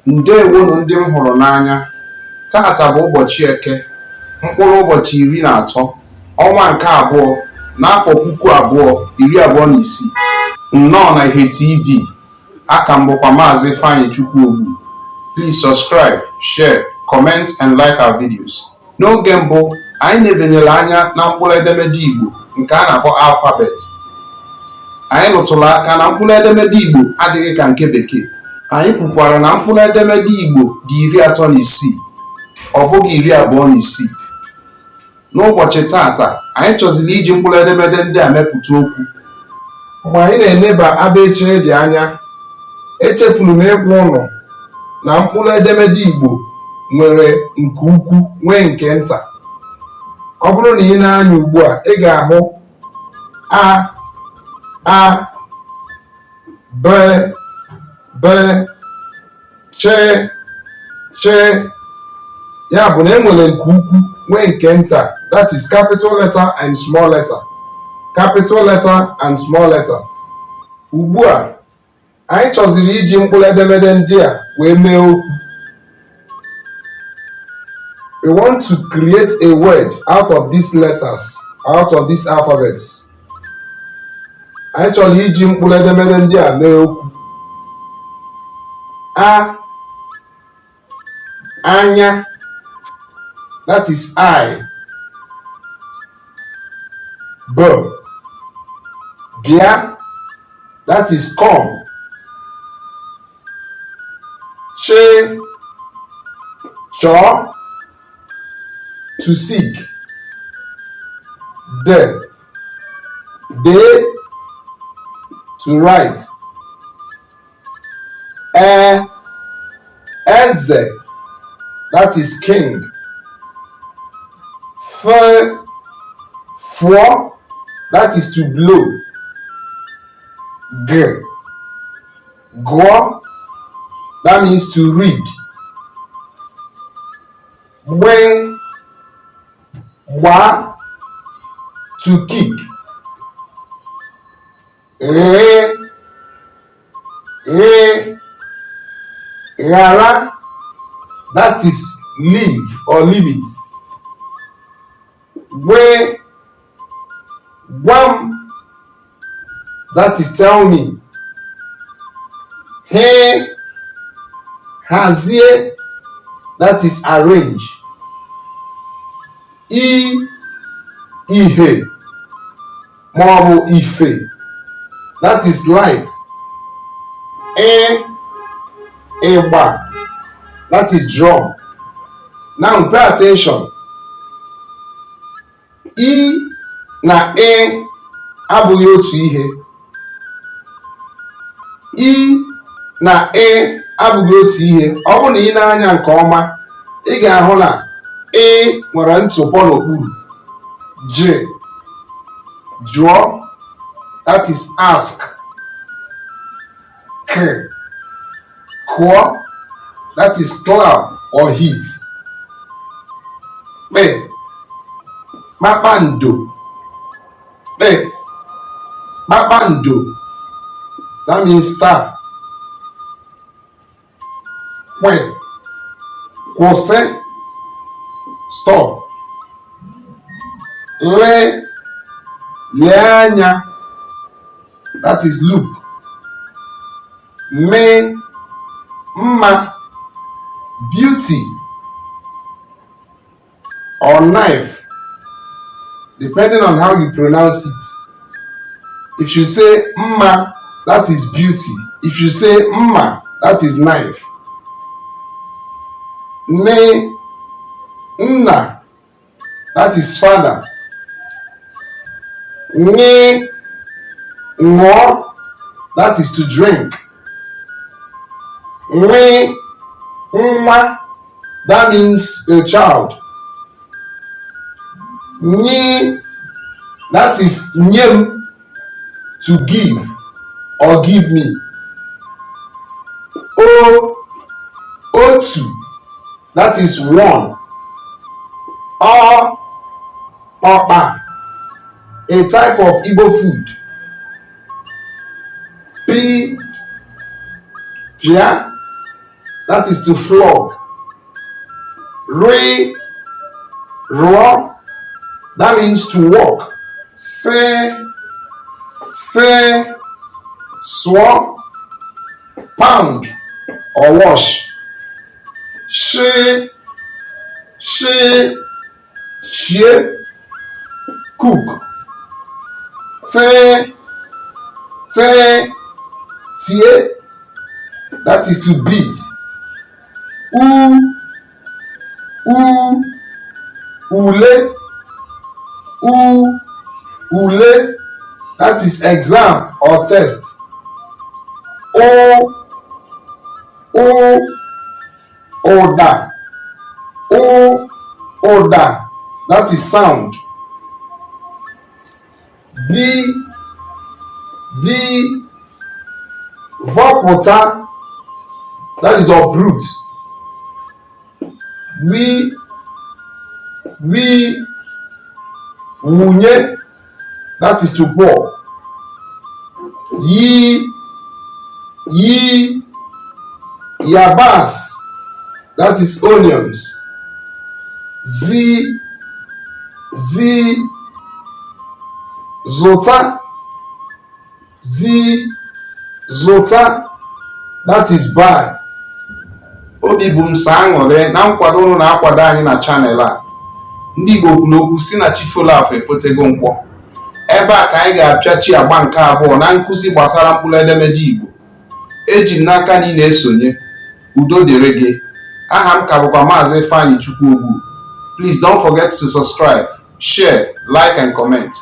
Ndewonụ ndị m hụrụ n'anya. Tata bụ ụbọchị Eke, mkpụrụ ụbọchị 13, ọnwa nke abụọ, n'afọ 2026. Nnọọ na Ihe TV. Aka m bụkwa Maazị Ifeanyịchukwu Ogbu. Please subscribe, share, comment and like our videos. N'oge mbụ, anyị nebenyere anya na mkpụrụ edemede Igbo nke a na-akpọ alphabet. Anyị rụtụrụ aka na mkpụrụ edemede Igbo adịghị ka nke Bekee. Anyị kwukwara na mkpụrụ edemede Igbo dị 36, ọ bụghị 26. N'ụbọchị tata, anyị chọziri iji mkpụrụ edemede ndị a mepụta okwu. Mgbe anyị na-eneba abịchịdị anya, echefuru m ịgwa ụnụ na mkpụrụ edemede Igbo nwere nke ukwu nwee nke nta. Ọ bụrụ na i nee anya ugbu a, ị ga-ahụ a, a, b, b, ch, ch. Ya bụ na e nwere nke ukwu nwee nke nta, that is capital letter and small letter, capital letter and small letter. Ugbu a, anyị chọziri iji mkpụrụ edemede ndị a wee mee okwu. We want to create a word out of these letters, out of these alphabets. Anyị chọrọ iji mkpụrụ edemede ndị a mee okwu. A, anya, that is eye. B, bịa, that is come. Ch, chọọ, to seek. D, dee, to write. E, eze, that is king. F, fụọ, that is to blow. G, gụọ, that means to read. Gb, gbaa, to kick. Gh, gh, ghara, that is leave or leave it. Gw, gwa m, that is tell me. H, hazie, that is arrange. I, ihe ma ọ bụ ife, that is light. Ị, ịgba, that is drum. Now pay attention. I na ị abụghị otu ihe. I na ị abụghị otu ihe. Ọ bụrụ na i nee anya nke ọma, ị ga-ahụ na ị nwere ntụpọ n'okpuru. J, jụọ, that is ask. K, kụọ, that is clap or hit. Kp, kpakpando. Kp, kpakpando, that means star. Kw, kwụsị, stop. L, lee anya, that is look. M, mma, beauty or knife, depending on how you pronounce it. If you say mma, that is beauty. If you say mma, that is knife. N, nna, that is father. Ṅ, ṅụọ, that is to drink. Nw, nwa, that means a child. Ny, that is nye m, to give or give me. O, otu, that is one. Ọ, ọkpa, a type of Igbo food. P, pịa, That is to flog. Rị, rụọ. That means to work. Sị, sị, sụọ. Pound or wash. Shị, shị, shie. Cook. Tị, tị, tie. That is to beat. U, u, ule. U, ule. That is exam or test. Ụ, ụ, ụda. Ụ, ụda. That is sound. V, V, vọpụta. That is uproot. Wi, wi, wụnye. That is to pour. Yi, yi, yabasị. That is onions. Zi, zi, zụta. Zi, zụta. That is buy. Obi bụ m sọ aṅụrị na nkwado unu na-akwado anyị na channel a. Ndị Igbo kwuru okwu sị na chi folo afọ efotego nkwọ. Ebe a ka anyị ga-apịachi agba nke abụọ na nkụzi gbasara mkpụrụ edemede Igbo. Eji m n'aka na ị na-esonye. Udo dịrị gị. Aha m ka bụkwa Maazị Ifeanyị Chukwu Ogbu. Please don't forget to subscribe, share, like and comment.